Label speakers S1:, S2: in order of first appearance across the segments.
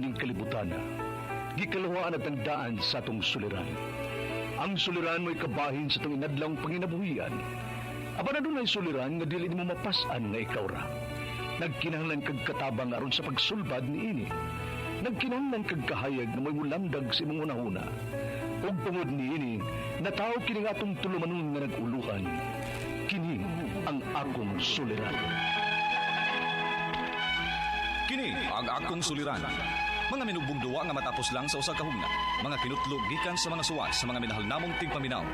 S1: ning kalibutan. Gikaluhaan at ang daan sa atong suliran. Ang suliran mo'y kabahin sa itong inadlang panginabuhian. Apan adunay suliran nga dili nimo mapas-an nga ikaw ra. Nagkinahanglan kag katabang aron sa pagsulbad niini. Nagkinahanglan kag kahayag nga mo'y mulamdag sa imong hunahuna. Ug tungod niini, natawo kini nga atong tulumanon nga nag-uluhan. Kini ang akong suliran.
S2: Kini ang akong suliran. Mga minubong duwa nga matapos lang sa usa ka hugna. Mga kinutlog gikan sa mga suwat sa mga minahal namong tigpaminaw.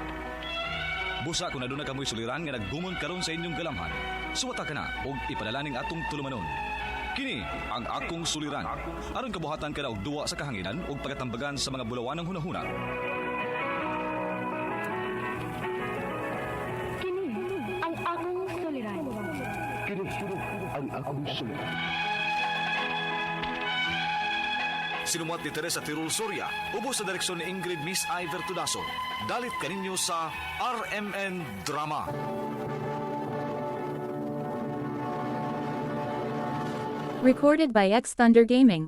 S2: Busa kung aduna kamoy suliran nga naggumon karon sa inyong galamhan. Suwata ka na og ipadala ning atong tulumanon. Kini ang akong suliran. Aron kabuhatan ka na og duwa sa kahanginan ug pagatambagan sa mga bulawanang hunahuna.
S3: Kini ang akong suliran.
S1: Kini ang akong suliran.
S2: Sinumuat ni Teresa Tirul Soria, ubos sa direksyon ni Ingrid Miss Iver Tudaso. Dalit kaninyo sa RMN Drama.
S4: Recorded by X Thunder Gaming.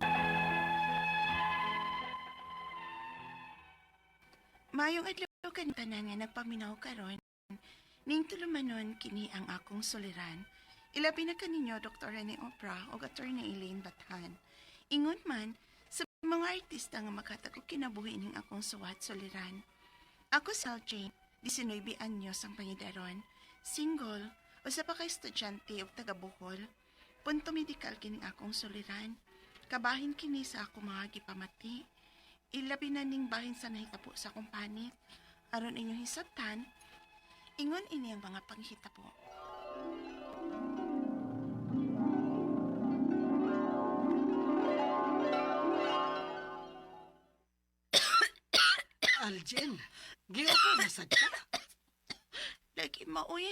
S5: Mayong adlaw tanan nga nagpaminaw karon. Ning tulumanon kini ang akong suliran. Ilabi na kaninyo Dr. Rene Opra o Attorney Elaine Bathan. Ingon man sa mga artista nga makatag og kinabuhi ning akong suwat suliran. Ako si Jane, 19 anyos ang pangidaron. Single, usa pa ka estudyante ug taga Bohol. Punto medikal kining akong suliran. Kabahin kini sa akong mga gipamati. Ilabi na ning bahin sa nahitabo sa akong panit. Aron inyong hisabtan, ingon ini ang mga panghitabo.
S6: Aljen, giupo na sad ka.
S5: Lagi maoy,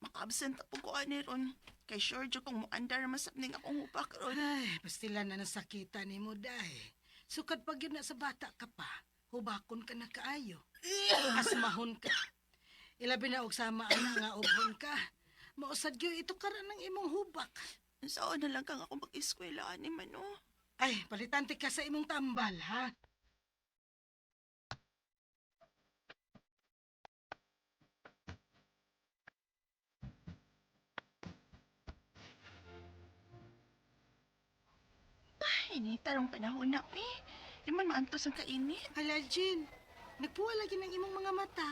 S5: maka-absent po ko ani ron. Kay sure jud kong muandar masab ning akong hubak ron.
S6: Ay, pastila na nasakita ni mo day. Sukad pag yun na sa bata ka pa, hubakon ka na kaayo. Asmahon ka. Ilabi na og sama ana nga ubhon ka. Mausad gyud ito karan ng imong hubak.
S5: Saan na lang kang ako mag-eskwela ani man oh.
S6: Ay, palitante ka sa imong tambal, ha?
S5: Ay, ini tarong panahon na eh. Di man maantos ang kainit.
S6: Hala, Aljen, nagpuwa lagi ng imong mga mata.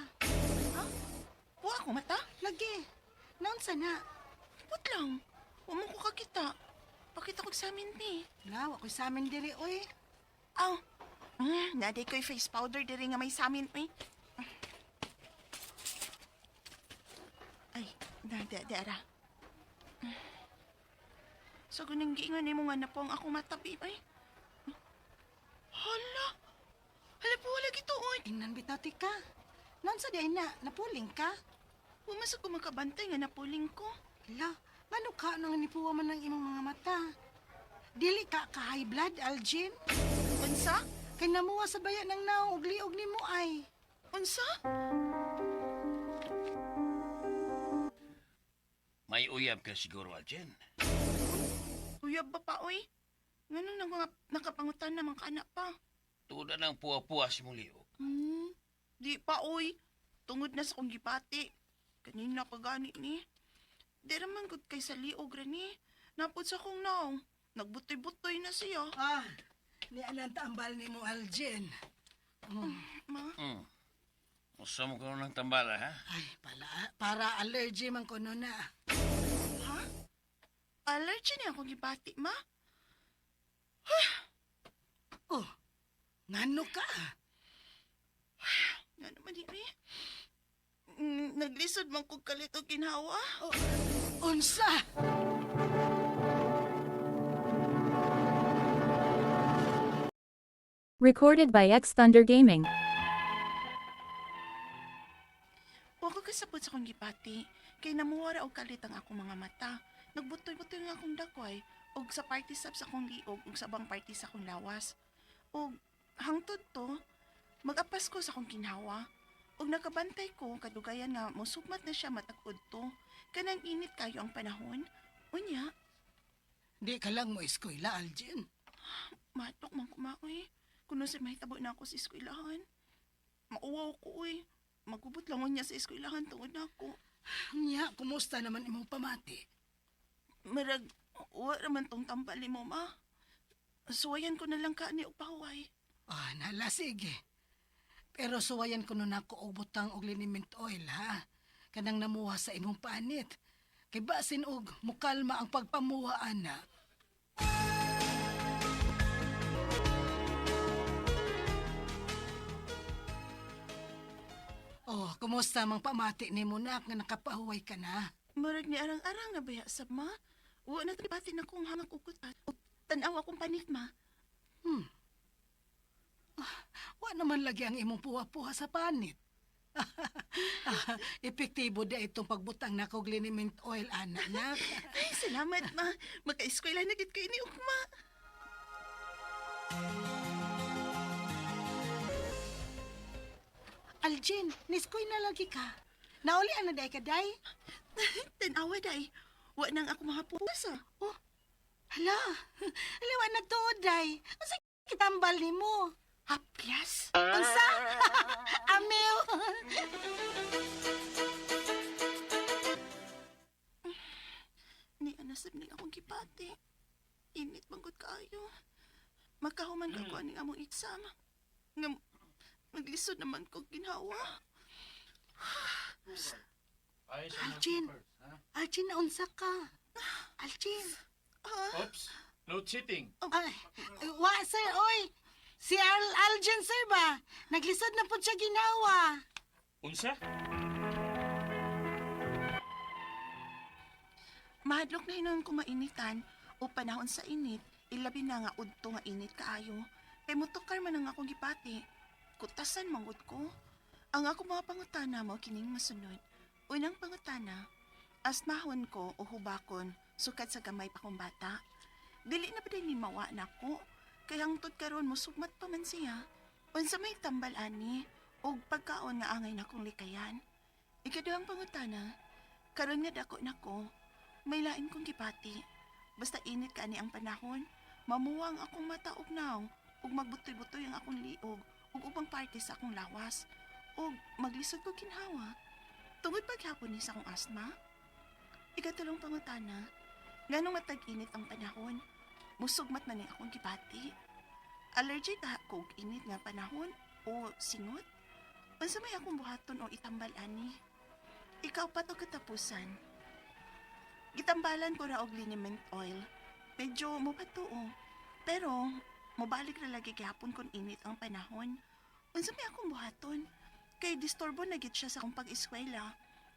S5: Wa ako mata.
S6: Lagi, naunsa na?
S5: Put lang. Wa mo ko kakita. Pakita ko sa amin ni.
S6: Wala, wa ko'y sa amin diri, oy.
S5: Aw. Naday ko'y face powder diri nga may samin eh. Ay, na di, di ara. So guning giingon nimo nga napong ako matabi ay. Hala. Hala po wala gito oy.
S6: Tingnan bitaw ti ka. Naunsa di ay na, napuling ka?
S5: Wa man sa ko makabantay nga napuling ko.
S6: Hala, ngano ka nang nipuwa man ang imong mga mata? Dili ka ka high blood, Algin?
S5: Unsa?
S6: Kay namuha sa baya ng naong ug liog nimo ay.
S5: Unsa?
S7: May uyab ka siguro, Aljen.
S5: Uyab ba pa oy? Nganong nang mga nakapangutan naman ka anak pa?
S7: Tuda ng puwa-puwa si mong liog.
S5: Di pa oy. Tungod na sa kong gipati. Kanina pa gani ni. Di raman gud kay sa liog ra ni. Napod sa kong naong. Nagbutoy-butoy na siya.
S6: Ah, ni anang tambal nimo, Algin.
S5: Ma,
S7: Usa mo ko ng tambala, ha?
S6: Ay, pala, para allergy man kuno na.
S5: ha? Allergy niya akong gipati, ma?
S6: Oh, ngano ka?
S5: Nga naman ni eh. Naglisod man kog kalit og ginhawa.
S6: Unsa?
S4: Recorded by X Thunder Gaming.
S5: Wa ko kasabot sa akong gipati. Kay namuwara og kalit ang akong mga mata. Nagbutoy-butoy nga akong dakway og sa party sab sa akong liog ug sa ubang party sa akong lawas. Og hangtod to, mag-apas ko sa akong kinhawa. Og nakabantay ko kadugayan nga mosugmat na siya matag-ud to. Kanang init kayo ang panahon. Unya,
S6: Di ka lang mo eskwela, Algin.
S5: Matok man ko ma, uy. Kuno sa mahitabo na ako sa eskwelahan. Mauwaw ko, uy. Magubot lang niya sa eskwelahan tungod na ako.
S6: Nya, kumusta naman imong pamati?
S5: Marag, wa raman tong tambali mo, ma. Suwayan ko na lang ka ni og pahuway.
S6: Ah, nala, sige. Pero suwayan ko nun ako og butang og liniment oil, ha? Kanang namuha sa imong panit. Kay basin og mukalma ang pagpamuha, ana. Oh, kumusta mang pamati ni mo nak nga nakapahuway ka na?
S5: Murag ni arang-arang na baya sa ma. Wa na tribati na kong hangak ukot. Tanaw akong panit, ma.
S6: Wa naman lagi ang imong puha-puha sa panit. Ah, epektibo da itong pagbutang na og liniment oil, ana, nak.
S5: Ay, salamat, ma. Maka-eskwela na gid kayo ni Ukma.
S6: Aljin, niskoy na lagi ka. Nauli na day ka, day.
S5: Tanawa, day. Wa nang ako mahapuwas, ah.
S6: Oh, hala. Hala, wa na tuod, day. Unsa kitambal nimo?
S5: Haplas?
S6: Unsa? Amiw.
S5: Ni anasab ni akong gipati. Init manggod kaayo. Makahuman ka ko aning among exam. Nga maglisod naman ko ginhawa.
S6: Aljin, Aljin, naunsa ka? Aljin.
S8: Oops, no cheating.
S6: Ay, wa, sir, oy. Si Aljin, sir ba? Naglisod na po siya ginawa.
S8: Unsa?
S5: Mahadlok na hinon ko mainitan o panahon sa init, ilabi na nga udto nga init kaayo. Kay mutukar man ang akong gipati. Kutasan manggod ko. Ang ako mga pangutana mo kining masunod. Unang pangutana, asmahon ko o hubakon sukat sa gamay pa kong bata. Dili na pa din ni mawa nako. Kay hangtod karon musugmat pa man siya. Unsa may tambal ani og pagkaon nga angay nakong likayan. Ikaduhang pangutana, karon nga dako nako, may lain kong gipati. Basta init kaani ang panahon, mamuwang akong mata og naong, ug magbutoy-butoy ang akong liog, ug ubang parte sa akong lawas, ug maglisod ko kinhawa. Tungod paghapon ni sa akong asma. Ikatulong pangutana, nganong matag-init ang panahon, musugmat man ni akong gipati. Allergic ka ko og init nga panahon o singot? Unsa may akong buhaton o itambal ani? Ikaw pa to katapusan. Gitambalan ko ra og liniment oil. Medyo mopatuo. Pero mobalik ra lagi gihapon kon init ang panahon. Unsa may akong buhaton? Kay disturbo na gid siya sa akong pag-eskwela.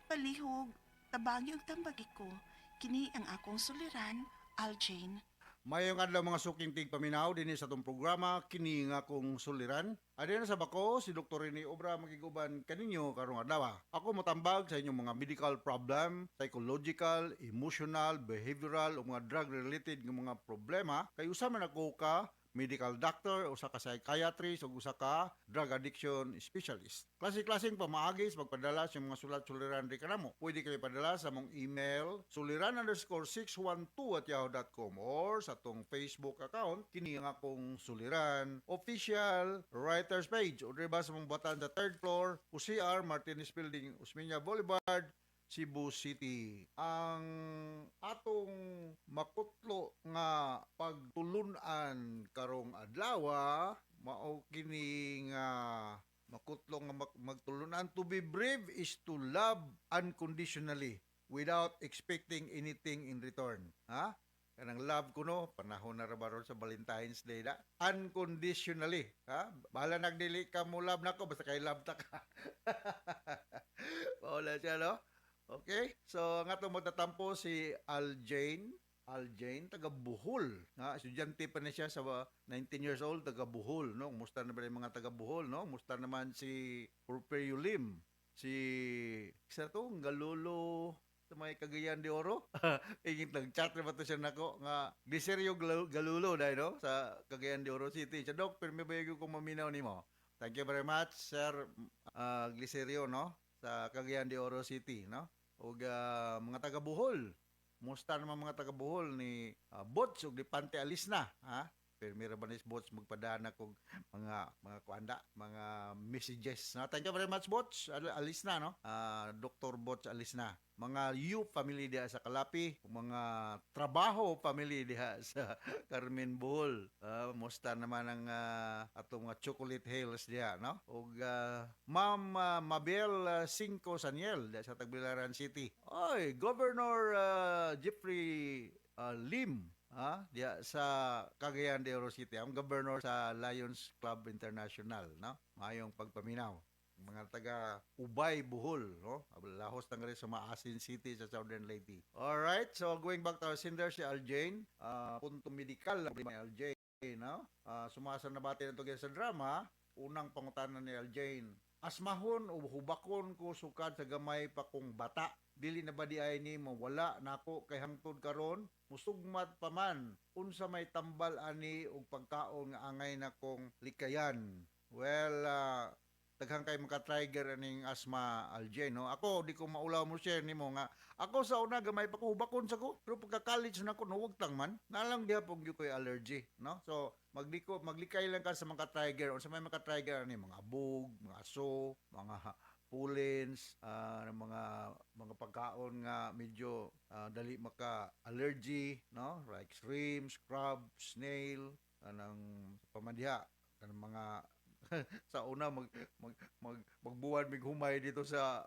S5: Palihog, tabangi og tambagi ko. Kini ang akong suliran, Aljane.
S9: Mayong adlaw mga suking tigpaminaw dinhi sa atong programa kini nga akong suliran. Adina sa bako si Dr. Rene Obra makiguban kaninyo karong adlaw. Ako motambag sa inyong mga medical problem, psychological, emotional, behavioral o mga drug related nga mga problema kay usa man ako ka medical doctor, usa ka psychiatrist ug usa ka drug addiction specialist. Klase-klaseng pamaagi sa pagpadala sa mga sulat suliran di kanamo. Pwede kayo padala sa mong email suliran_612@yahoo.com or sa atong Facebook account kini nga akong suliran official writers page o diba sa mong batan sa third floor UCR Martinez Building, Osmeña Boulevard, Cebu City. Ang atong makutlo nga pagtulunan karong adlaw mao kini nga makutlo nga magtulunan: to be brave is to love unconditionally without expecting anything in return. Ha? Kanang love kuno, panahon na ra ba ron sa Valentine's Day na? Unconditionally. Ha? Bahala nagdili ka mo love nako basta kay love ta ka. Wala siya, no? Okay? So, nga to magtatampo si Aljane. Aljane, taga Bohol. Nga, estudyante pa na siya sa 19 years old, taga Bohol, no? Kumusta na ba yung mga taga Bohol, no? Kumusta naman si Porfirio Lim? Si, isa to, Galolo, sa may Cagayan de Oro. Ingit nag-chat na ba to siya nako nga Glicerio Galulo dahil no sa Cagayan de Oro City. Siya, Dok, pero may bayag kong maminaw nimo. Thank you very much, Sir Glicerio, no, sa Cagayan de Oro City, no. Ug mga taga Bohol. Musta naman mga taga Bohol ni Bots ug ni Pante Alisna, ha? Pero ba ni Bots magpadana kog mga kuanda, mga messages. No? Thank you very much, Bots. Alis na, no? Dr. Bots, alis na. Mga You family diha sa Kalapi, mga trabaho family diha sa Carmen, Bohol. Musta naman ang atong mga Chocolate Hills diha, no? Ug Ma'am Mabel Cinco Saniel diha sa Tagbilaran City. Oy, Governor Jeffrey Lim, diha sa Cagayan de Oro City, ang governor sa Lions Club International, no? Maayong pagpaminaw. Mga taga Ubay, Bohol, no? Lahos na rin sa Maasin City sa Southern Leyte. All right, so going back to our sender, si Aljane, punto medikal ang problema ni Aljane, no? Sumasa na bati na to sa drama, unang pangutana ni Aljane: "Asmahon o hubakon ko sukad sa gamay pa kong bata? Dili na ba di ay ni mawala nako kay hangtod karon musugmat pa man? Unsa may tambal ani og pagkaon nga angay na kong likayan?" Well, daghan kay maka-trigger aning asthma, Aljane, no? Ako, di ko maulaw mo share nimo nga ako sa una gamay pa ko hubakon sa ko, pero pagka college na ko nawagtang man nalang diha pong gyud ko'y allergy, no? So magliko maglikay lang ka sa mga trigger. Unsa may maka-trigger ani? Mga bug, mga aso, mga pollens, mga pagkaon nga medyo dali maka allergy, no? Like shrimps, crab, snail, anang pamandiha kanang mga sa una mag mag, mag magbuwan mig humay dito sa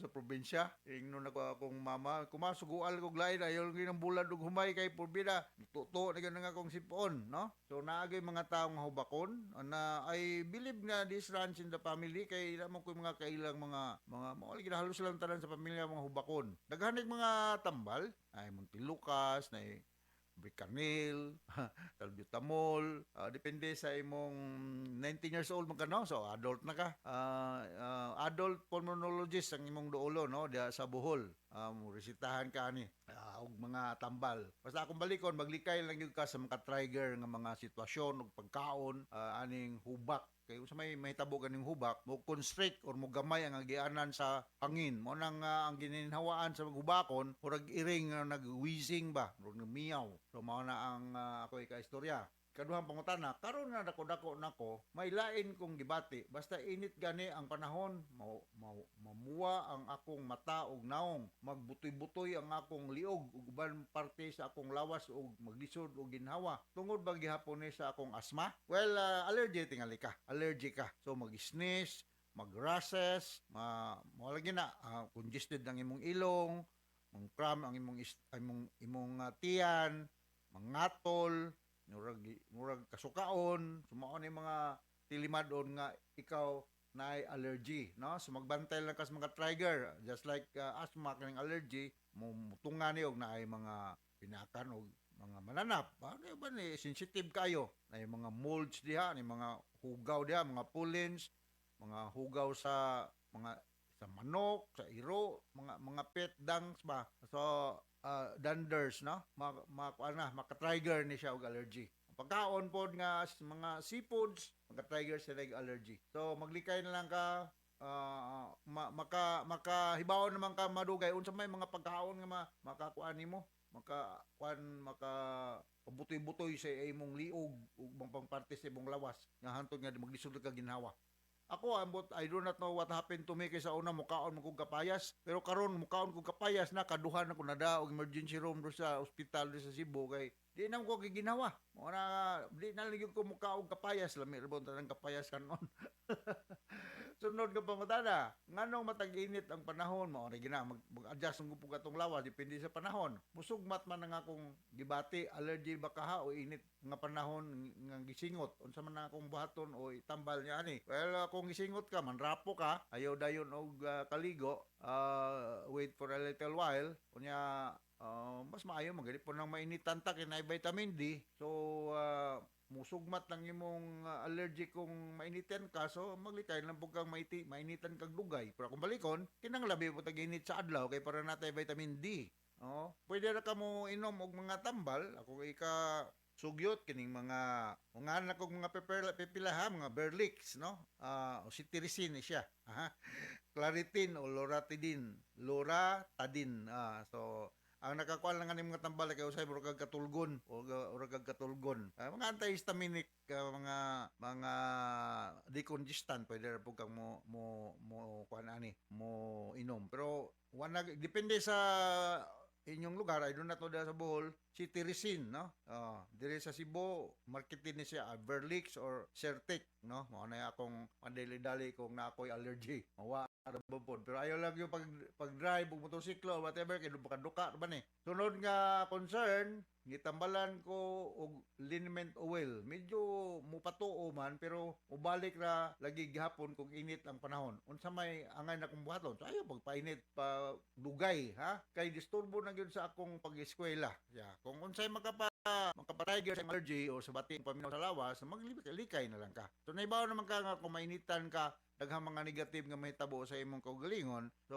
S9: probinsya. Ingnon nako akong mama, kumasugual kog lain, ayaw lang bulad og humay kay purbida tuto na gyud nga akong sipon, no? So naagay mga tawo nga hubakon na I believe nga this runs in the family kay mo ko mga kailang mga mao lagi halos lang tanan sa pamilya mga hubakon. Daghan mga tambal ay Montelukast na Bricanyl, Salbutamol, depende sa imong 19 years old man ka, no? So adult na ka. Adult pulmonologist ang imong duolo, no, diha sa Bohol. Resitahan ka ani og mga tambal. Basta akong balikon, maglikay lang gyud ka sa mga trigger nga mga sitwasyon ug pagkaon aning hubak kay unsa may mahitabo ganing hubak, mo constrict or mo gamay ang agianan sa hangin. Mo nang ang gininhawaan sa maghubakon murag iring nga nag-wheezing ba, murag nagmiyaw. So mao na ang ako ika-istorya. Kaduhang pangutana: "Karon nga dako-dako nako, may lain kong gibati. Basta init gani ang panahon, mau, mau, mamuwa ang akong mata og naong, magbutoy-butoy ang akong liog ug uban parte sa akong lawas ug maglisod og ginhawa. Tungod ba gihapon ni sa akong asma?" Well, allergy tingali ka. Allergy ka. So mag-sneeze, mag-rashes, ma mo lagi na congested ang imong ilong, mang-cram ang imong tiyan, mangatol, murag murag kasukaon. Sumao ni mga tilimadon nga ikaw na allergy, no? So magbantay lang ka sa mga trigger, just like asthma, kaning allergy mo mutunga ni og naay mga pinakan og mga mananap. Ano ba ni sensitive kayo na mga molds diha, ni mga hugaw diha, mga pollens, mga hugaw sa mga sa manok, sa iro, mga pet dungs ba. So danders, no? Ma, ma kuan na, maka-trigger ni siya og allergy. Pagkaon pod nga mga seafoods, maka-trigger sila og allergy. So maglikay na lang ka, maka makahibaw naman ka madugay unsa may mga pagkaon nga makakuan nimo, maka kuan, maka pabutoy-butoy sa imong liog ug mga pangparte sa imong lawas nga hantod nga maglisod ka ginhawa. Ako, ambot, I do not know what happened to me kay sa una mukaon mo kog kapayas. Pero karon mukaon kog kapayas na kaduha na ko nada og emergency room do sa ospital do sa Cebu kay di na ko ginawa. Mo na di na lang ko mukaon kapayas, lami ra tanang kapayas kanon. Sunod nga pangutana: "Nganong matag-init ang panahon?" Mao ra gina mag-adjust ang gupog atong lawas depende sa panahon. "Musugmat man ang akong gibati, allergy ba kaha o init nga panahon nga gisingot? Unsa man ang akong buhaton o itambal niya ani?" Well, kung gisingot ka, manrapo ka, ayaw dayon og kaligo, wait for a little while, unya mas maayo magani po nang mainitan ta kay naay vitamin D. So musugmat lang imong allergic kung mainitan ka, so maglikay lang pud kang mainitan kag dugay. Pero kung balikon, kinang labi po tag init sa adlaw kay para natay vitamin D. Oh, pwede ra ka mo inom og mga tambal. Ako ika sugyot kining mga anak kog mga pepela pepila ha, mga Berlix, no? O cetirizine siya. Aha. Claritin o loratadine, loratadine. So Ang nakakuan lang ani mga tambal kay usay murag kag katulgon o murag kag katulgon. Ah, mga antihistaminic, mga mga decongestant, pwede ra pud kang mo mo mo kuan ani, mo inom. Pero wala, depende sa inyong lugar. I do not know sa Bohol, cetirizine, no? Oh, dire sa Cebu, marketing ni siya Averlix or Certic, no? Mao na akong madali-dali kung na ako'y allergy. Mawa ra ba pod. Pero ayaw lang yung pag-drive og motorsiklo or whatever kay baka duka ba ni. Sunod nga concern, gitambalan ko og liniment oil. Medyo mupatuo man pero mubalik ra lagi gihapon kung init ang panahon. Unsa may angay na kong buhaton? So ayaw pagpainit pa dugay ha, kay disturbo na gyud sa akong pag-eskwela. Yeah, kung unsay makapatiger sa allergy o sa bating paminaw sa lawas, maglikay na lang ka. So naibaw naman ka nga kung mainitan ka, daghang mga negative nga mahitabo sa imong kaugalingon. So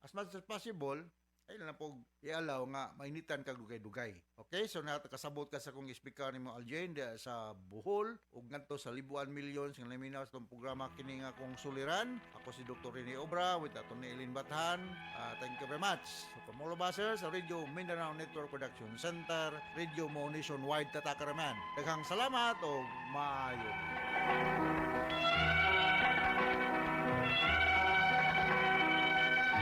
S9: as much as possible, ay lang po i-allow nga mainitan ka dugay-dugay. Okay, so nakasabot ka sa kong speaker nimo, Aljane, diha sa Bohol ug ngadto sa Libuan Millions nga naminaw sa atong programa, kini nga akong suliran. Ako si Dr. Rene Obra with Atty. Eileen Bathan. Ah, thank you very much. So, from all of us here sa Radio Mindanao Network Production Center, Radio Mo Nationwide, Tatakaraman. Daghang salamat o maayo.